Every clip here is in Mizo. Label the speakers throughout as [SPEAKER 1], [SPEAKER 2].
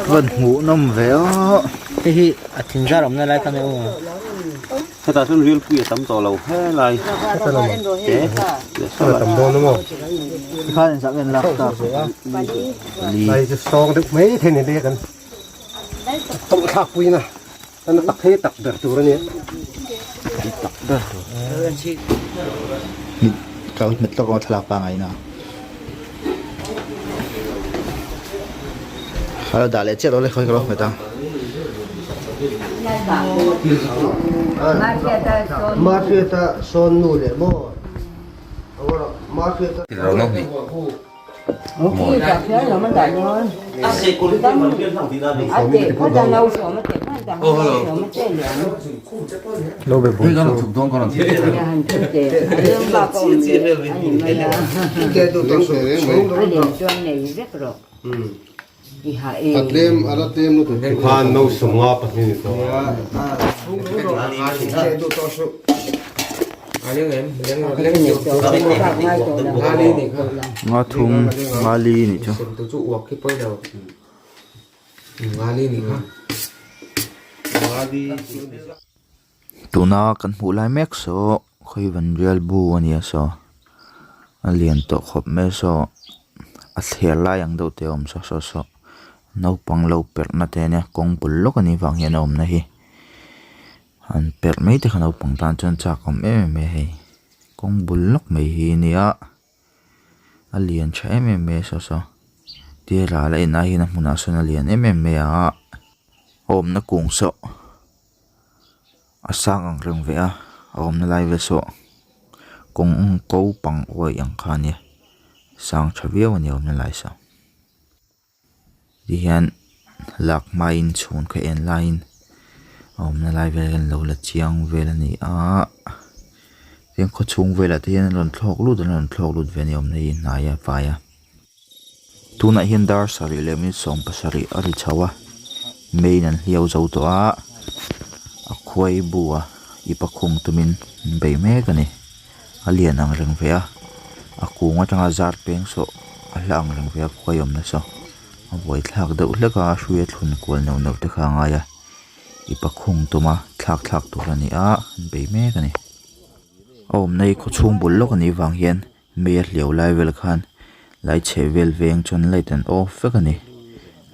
[SPEAKER 1] Van hmuh nawm ve aw hei hi a thing zar awmna lai kha nia aw.
[SPEAKER 2] Hetah chuan rilpui a tam tawh lo helai te
[SPEAKER 3] a tam dawn emaw
[SPEAKER 1] tikhan inzah nge an lak tak
[SPEAKER 3] lai chu sawng deuh mai thei ni lek an tawlh thlak pui na an tak thei tak ber tur a nia
[SPEAKER 1] tak ber tur ka hmet lawk a thlalak pangai na a dah leh chiah lo le khawi ka lo hmet ang.
[SPEAKER 3] Mahriata sawn nu leh maw Mahriata Lo be bui chu. A tlem a la tlem lutuk hi. Khan no sawmnga pahnih ni tawh.
[SPEAKER 1] Nga thum nga li nih chu. Tuna kan hmuh lai mek saw khawivan rial bu a nia saw a lian tawh khawp mai saw a thler lai ang deuh te a awm saw saw saw naupang lo perh na te ania kawng bul lawk a nih vang hian a awm na hi an perh mai te kha naupang tan chuan chak awm em em mai a hei kawng bul lawk mai hi a nia a lian tha em em mai a saw saw tia ral a en ai hian a hmunah sawn a lian em em mai a a awmna kung saw. A sang ang reng ve a a awmna lai vel saw kawng ko pang awih ang kha a nia sang tha viau a ni a awmna lai saw tihian lak hmain chhun kha en laiin a awmna lai vel hian lo la chiang vel a ni a tin khaw chhung velah te hian an rawn thlawk lut an rawn thlawk lut ve a ni awmna hi hnai a vai a. Tunah hian dar sarih leh minute 17 a ri chho a main an hliau zo tawh a a khuai bu a ipa khung tumin an bei mek a ni a lian ang reng ve a a kung atanga zar peng saw a hla ang reng ve a khuai awm nasa a buaithlak deuh hlek a hrui a thlun kual neuh neuh te kha a ngai a ipa khung tuma thlak thlak tur a ni a an bei mek a ni a awmna hi khaw chhung bul lawk a nih vang hian. Mei a hliau lai vel khan lai chheh vel veng chuan light an off vek a ni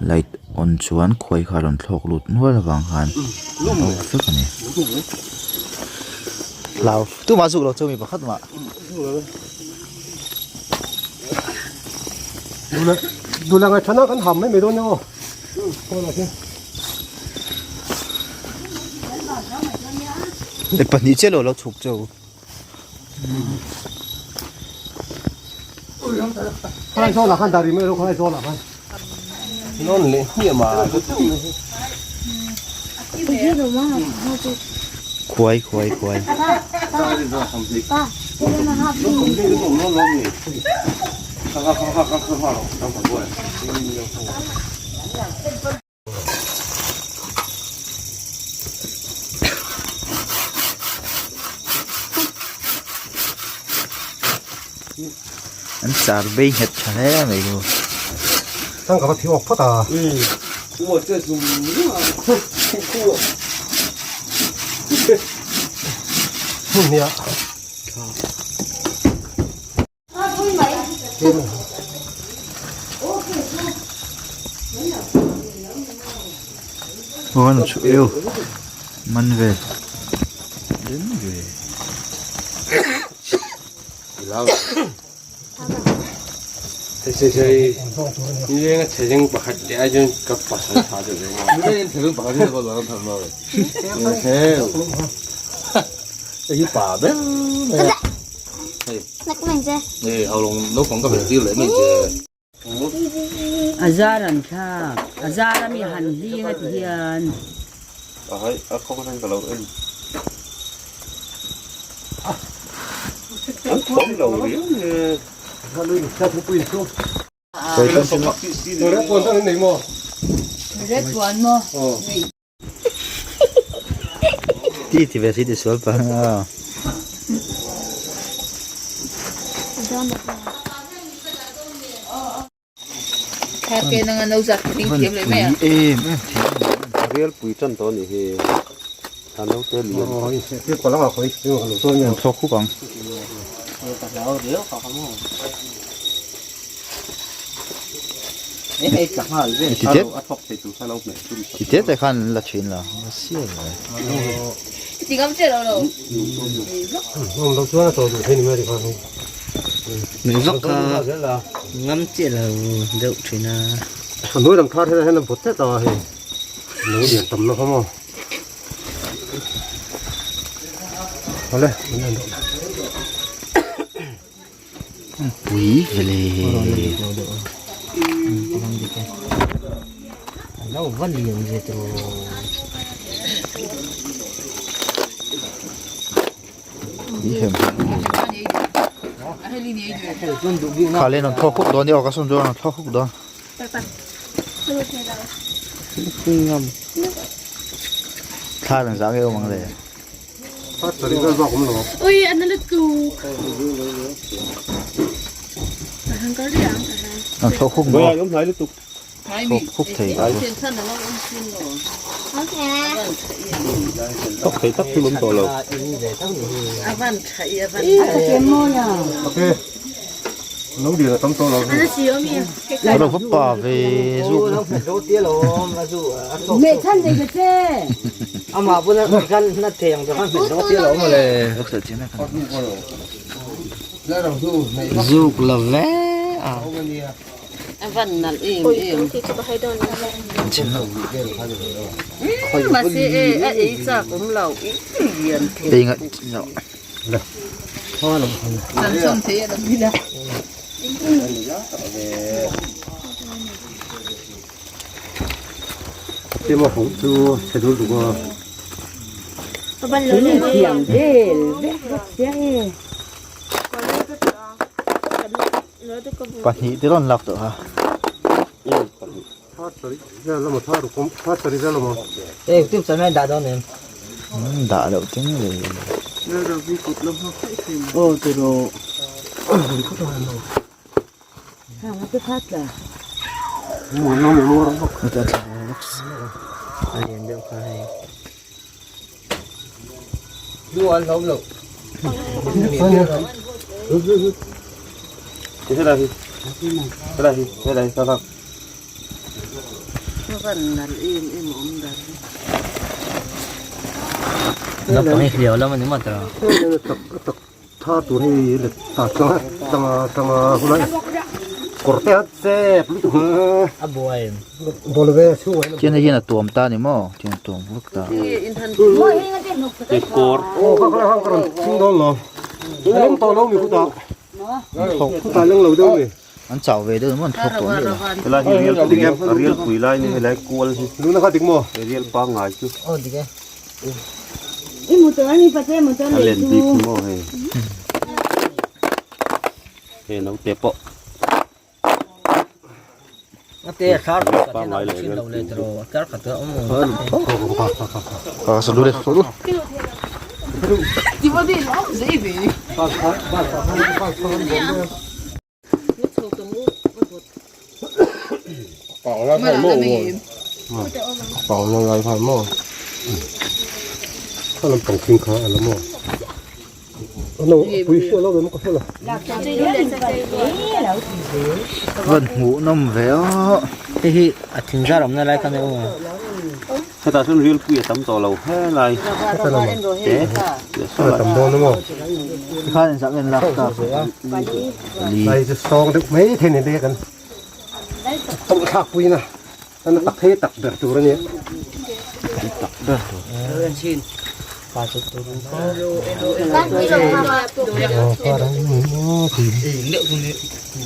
[SPEAKER 1] light on chuan khuai kha a rawn thlawk lut nual avang khan an off vek a ni.
[SPEAKER 4] Lau tumah zuk lo chu mi pakhat mah.
[SPEAKER 3] Dula ngai thana kan ham mai mai dawn nia aw.
[SPEAKER 4] E pahnih chiah lo lo chhuk cheu.
[SPEAKER 3] Khalai zawn ah khan dah rih mai lo khalai zawn ah khan.
[SPEAKER 2] Non leh hmiah ma.
[SPEAKER 1] Khuai khuai khuai. An char bei nghet tha hle mai chu.
[SPEAKER 3] Thang ka va thi awk phawt a. Hmun nia.
[SPEAKER 1] Aw chu eu man ve den ve
[SPEAKER 5] A zar an thlak a zar a mi han hling a ti hian.
[SPEAKER 4] Ti ti ve si ti sual pa a. Em em
[SPEAKER 2] Rial pui tan tawh anih hi. A naute lian.
[SPEAKER 4] An thlawk khuk ang. Ti te te khan la thin la.
[SPEAKER 5] Ngam chiah lo deuh thin a.
[SPEAKER 3] Hnuai lam thar hian a bawt tlat a hei lo lian tam lo kha maw awle an en deuh
[SPEAKER 4] pui vele
[SPEAKER 5] lo va lian ve tawh
[SPEAKER 4] Kha len an thlawk huk dawn ni aw ka sawn dawn an thlawk huk dawn. Thla an zah ngei awm ang le. An thlawk huk maw? Thawk khuk thei ka
[SPEAKER 2] Thawk thei tak chu lawm tawh lo.
[SPEAKER 4] Ka lo va pa ve zuk. Zuk la ve a.
[SPEAKER 5] A van nalh em em. Mahse e a ei chak awm lo i lian thei.
[SPEAKER 4] Ei ngaih loh.
[SPEAKER 5] Chan chhawm thei a lo ni la. Thiam vel vek vek sia e.
[SPEAKER 4] Pahnih te rawn lak tawh a. Dah loh te ngei.
[SPEAKER 3] Tha tur hi let ta tanga tanga tanga hulai kawr te a chep lutuk a buai bawl ve chhung ah
[SPEAKER 4] Chian hian a tuam ta ni maw chian a tuam vek ta
[SPEAKER 2] Kawr
[SPEAKER 3] aw ka kha ka rawn chhung dawn lo leng tawh lo mi khutah khutah leng lo deuh mi
[SPEAKER 4] an chau ve deuh maw an thlawk tawh nih la
[SPEAKER 2] Helai hi rial pui rial pui lai ni helai kual hi
[SPEAKER 3] luna kha dik maw
[SPEAKER 2] rial pangngai chu
[SPEAKER 5] aw dik e
[SPEAKER 2] a len bik hi maw hei hei naute pawh pangngai leh rial pui
[SPEAKER 4] a salu le salu Van hmuh nawm ve aw.
[SPEAKER 5] Hei hi a thingzar awmna lai kha nia aw.
[SPEAKER 2] Hetah chuan rial pui a tam tawh lo helai te
[SPEAKER 3] tam dawn emaw
[SPEAKER 4] Tikhan in zah ngen lak ta
[SPEAKER 3] lai chu sawng deuh mai thei ni te kan tawlh thlak pui na an tak thei tak ber tur a nia
[SPEAKER 4] tak ber tur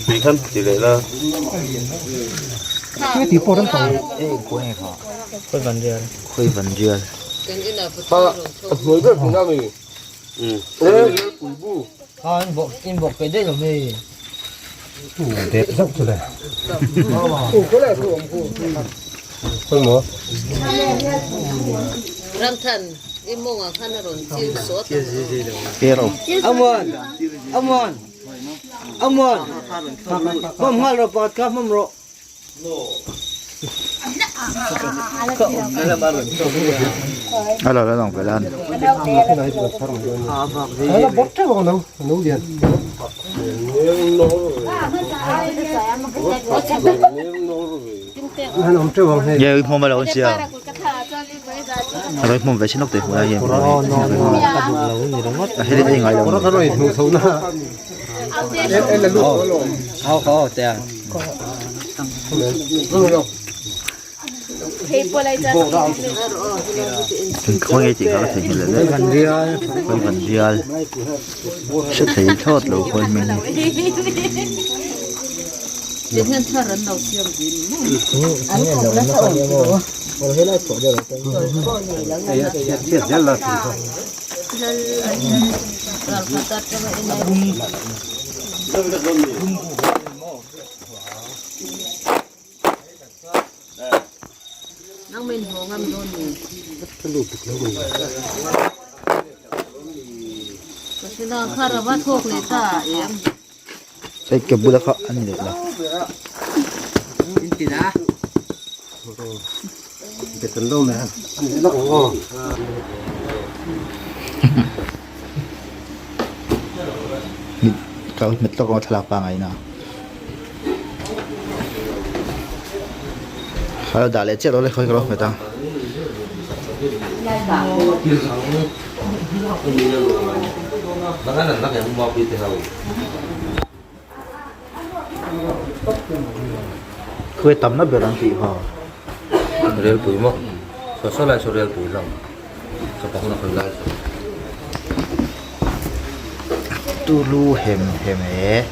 [SPEAKER 2] tui khan ti leh la
[SPEAKER 3] ti pawh ram tawng
[SPEAKER 4] e khawi nge kha khawi van rial khawi van rial
[SPEAKER 3] hnuai ber hmun a mi dep zauh chu le. Khawimaw?
[SPEAKER 5] Ramthan i mawngah khan a rawn chil sawt a.
[SPEAKER 1] Kero.
[SPEAKER 6] Amuan! Amuan! Amuan! Hmam nghal rawh pakhat kha hmam rawh.
[SPEAKER 1] A lo la lang ve lan. Ye hmawm a lo an sia. A lo hmawm ve chin lawk te hmuh lai hian. A helin a ingai lo. Khawi nge tih kha ka theihnghilh leh daih. Khawi van rial. Hre thei thlawt lo khawi hming hi. Hei ke bula kha a ni leh lo. Ka hmet lawk ang thlalak pangai na. Ka lo dah leh chiah lo le khawi ka lo hmet ang. Khawi tam na ber ang tih kha.
[SPEAKER 2] Relpui maw? Saw saw lai saw relpui lang. Saw pakhat a khawi lai saw.
[SPEAKER 1] Tulu hem hem e.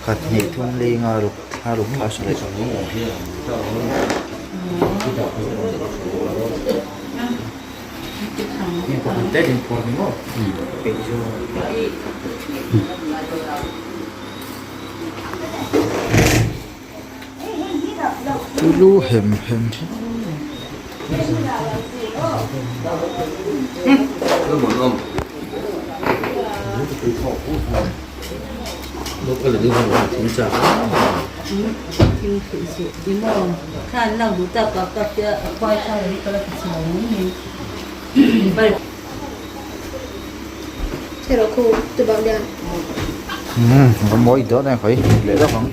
[SPEAKER 1] Khat hnih thum li nga ruk thla ruk thla sarih. Tulu hem hem hi. Umm mawi dawt a khawi leh deuh ang.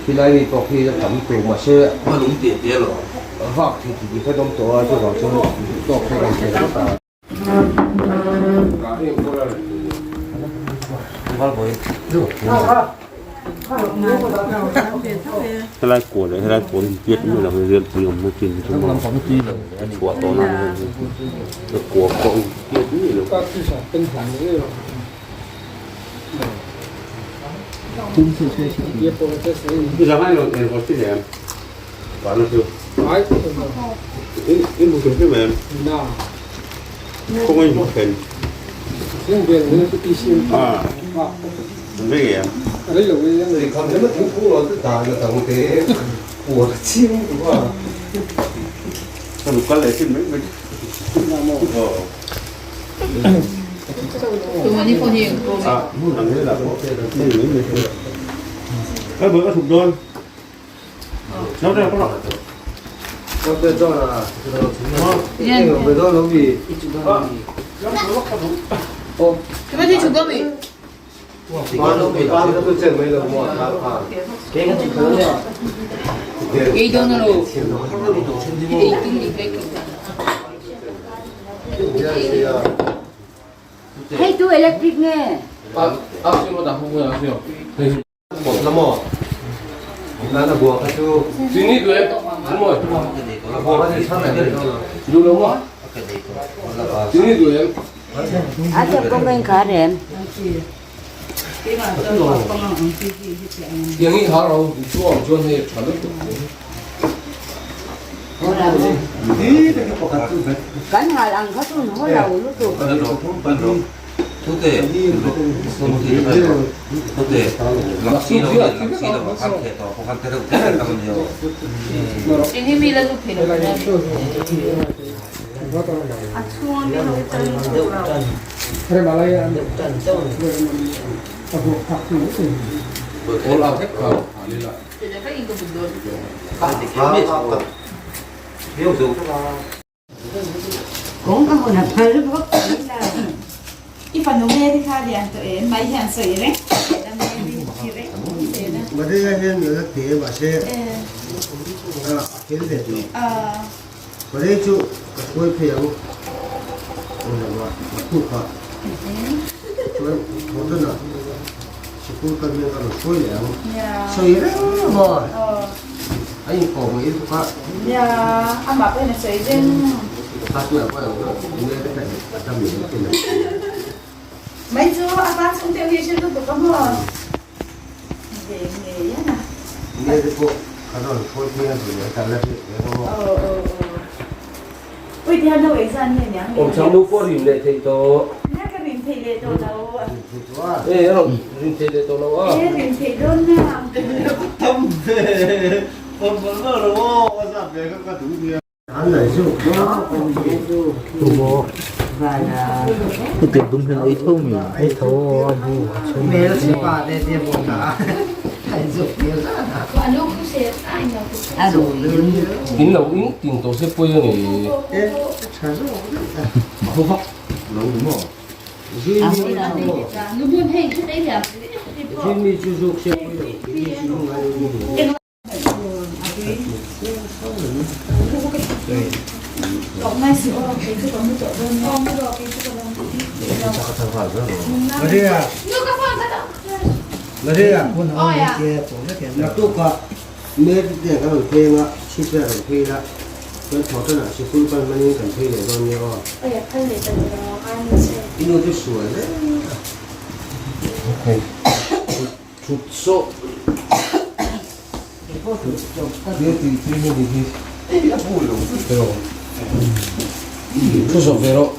[SPEAKER 3] Khilai mi pawh khi a tam tur mahse vak thei tih kha dawm tawh a chuvang chuan tawk phei kan thei vek a.
[SPEAKER 2] Helai kaw leh helai kaw hi piat mai lo hi rialpui awmna chin hi chu maw a chhuah tawh nan hian kua pawh hi piat mai lo.
[SPEAKER 5] Hei tu electric nge? A chep kawng ka inkhar em? Kan hal ang kha chu haw lo lutuk.
[SPEAKER 7] I fanu Mary kha lian tawh em? Mai hian sawi reng zel a Mary thi reng zel a.
[SPEAKER 3] Maria hian nula te mahse a fel ve tawh. Maria chu ka hruai phei ang englo ah ka khuk a chuan Jordan-a sikul kal hian ka rawn hruai leh ang. Sawi reng maw? A inkawm mai bawk a.
[SPEAKER 7] Nia, amah pawhin a sawi reng. Mai chu a pa chhung te hi hre lutuk a maw? Ve ngei a na.
[SPEAKER 3] Nia te pawh ka rawn hruai phei a duh leh a tal a hriat ve ang a maw?
[SPEAKER 7] Aw aw aw. Ui ti hian no exam nge niang
[SPEAKER 6] Awm chang nu pawh rim leh theih tawh.
[SPEAKER 7] Nia ka rim theih leh tawh lo.
[SPEAKER 3] Rim theih tawh a.
[SPEAKER 6] E a rawn rim theih leh tawh lo a.
[SPEAKER 7] E rim theih dawn na.
[SPEAKER 3] Tam ve. Awm mawlh mawlh lo aw a zat ve kha ka duh nia. An nei chu
[SPEAKER 4] Tumaw hetiang dum hian ei tho mi?
[SPEAKER 3] Ei tho a bu a chhum.
[SPEAKER 6] In lo in tin tawh se pawi a ni. Thu zawh ve rawh.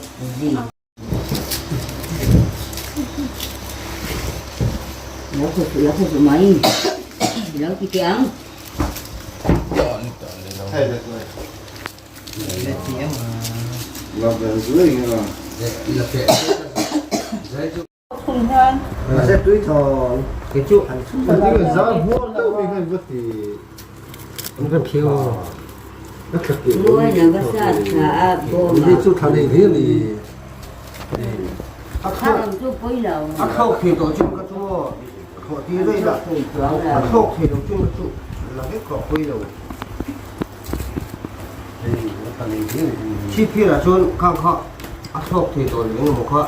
[SPEAKER 3] Chhipphirah chuan khang kha a thlawk thei tawh leh engemaw kha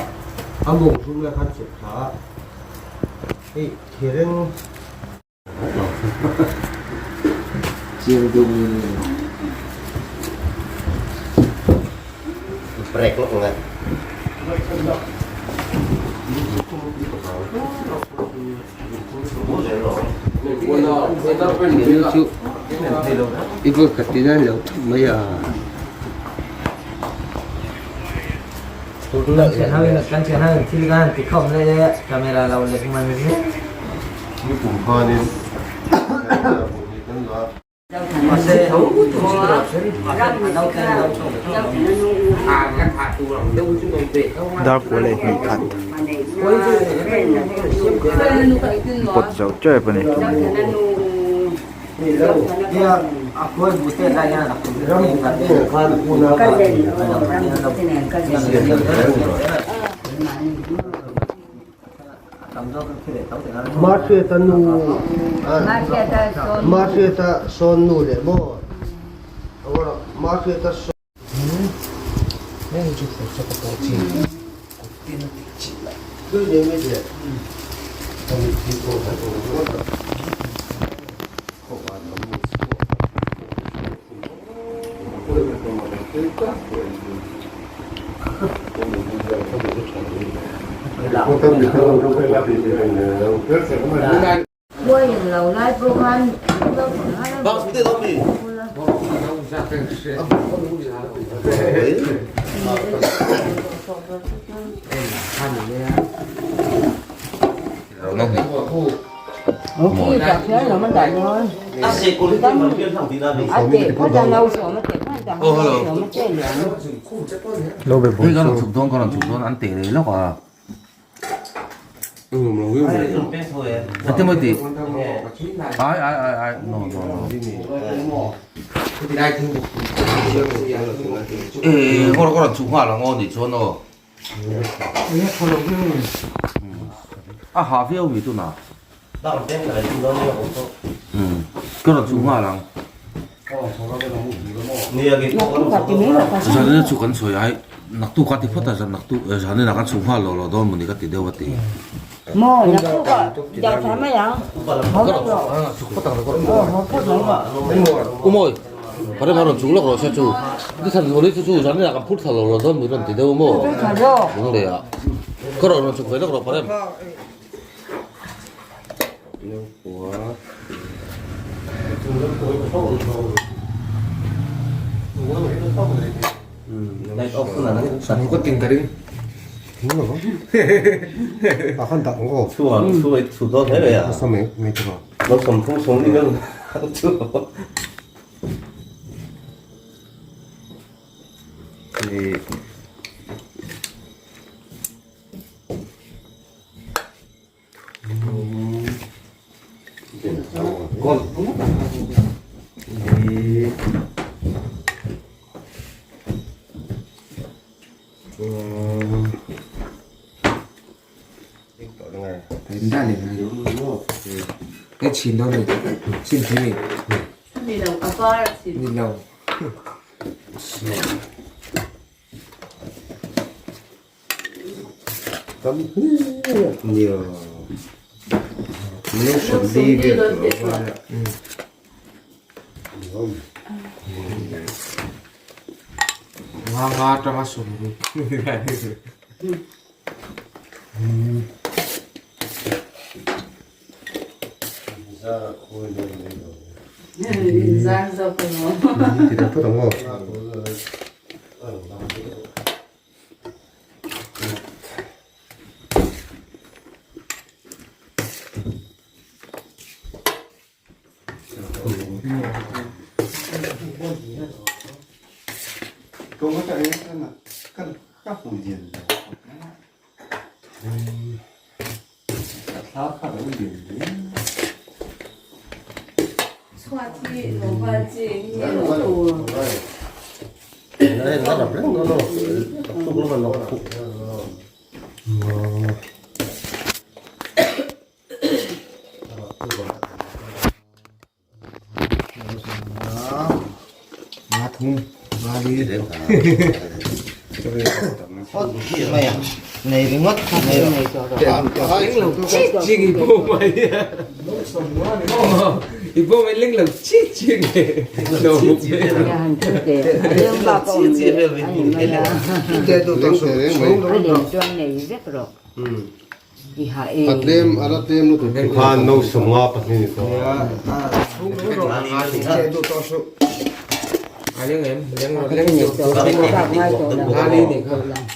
[SPEAKER 3] a mawng zum lai khan chep thla a, hei thereng
[SPEAKER 1] Chiang deuh in
[SPEAKER 3] break lawk ang e. I vawi khat tina lo thut mai a. Nikum khanin
[SPEAKER 1] Dar kua leh hnih khat. Pawt zo tep a ni.
[SPEAKER 3] Mahriata nu Mahriata sawn nu leh maw Mahriata sawn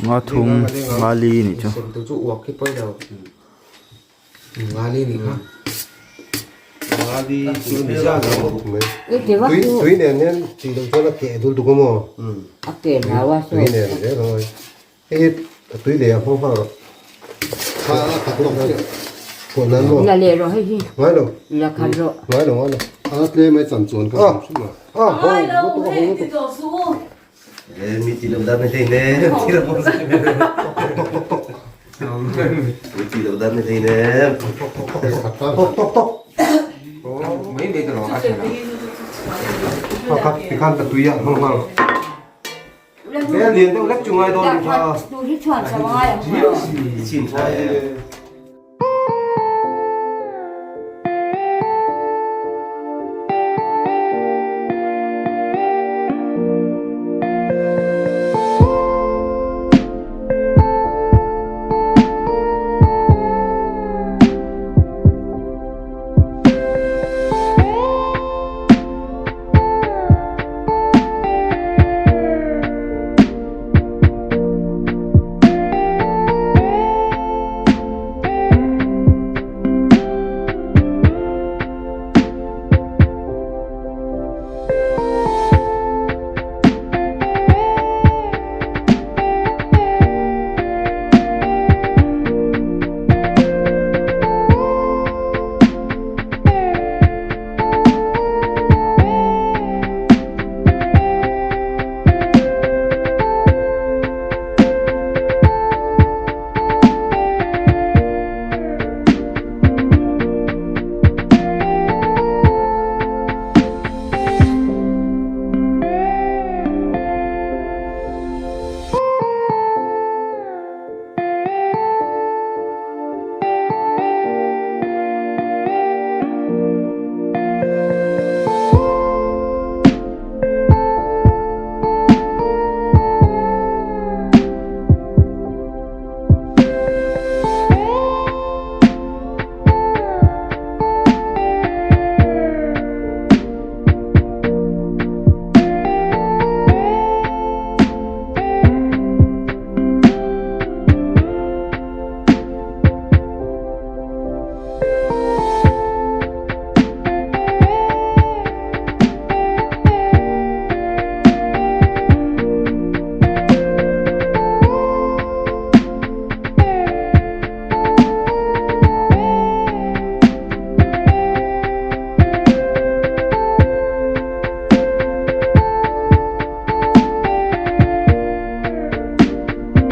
[SPEAKER 1] Nga thum nga li nih chu.
[SPEAKER 3] Kha a khat tawk chiah. Thuah nan maw?
[SPEAKER 5] La leh rawh hei hi.
[SPEAKER 3] Ngai lo.
[SPEAKER 5] La khat rawh.
[SPEAKER 3] Ngai lo ngai lo. A tlem ai chan chuan ka hrim hrim a. A ho lutuk a ho lutuk.
[SPEAKER 6] Mi ti lo dan ni hlei ne. Ti lo pawh zai.
[SPEAKER 3] Tok tok tok.
[SPEAKER 6] Mi ti lo dan ni hlei ne.
[SPEAKER 3] Tok tok tok. Tok tok tok.
[SPEAKER 8] Mai mai ta lo a thla.
[SPEAKER 3] Kha kha tikhan ka tui a hmang hmang. Bel lian deuh lek chu ngai dawn ni tha.
[SPEAKER 6] Chin tha e.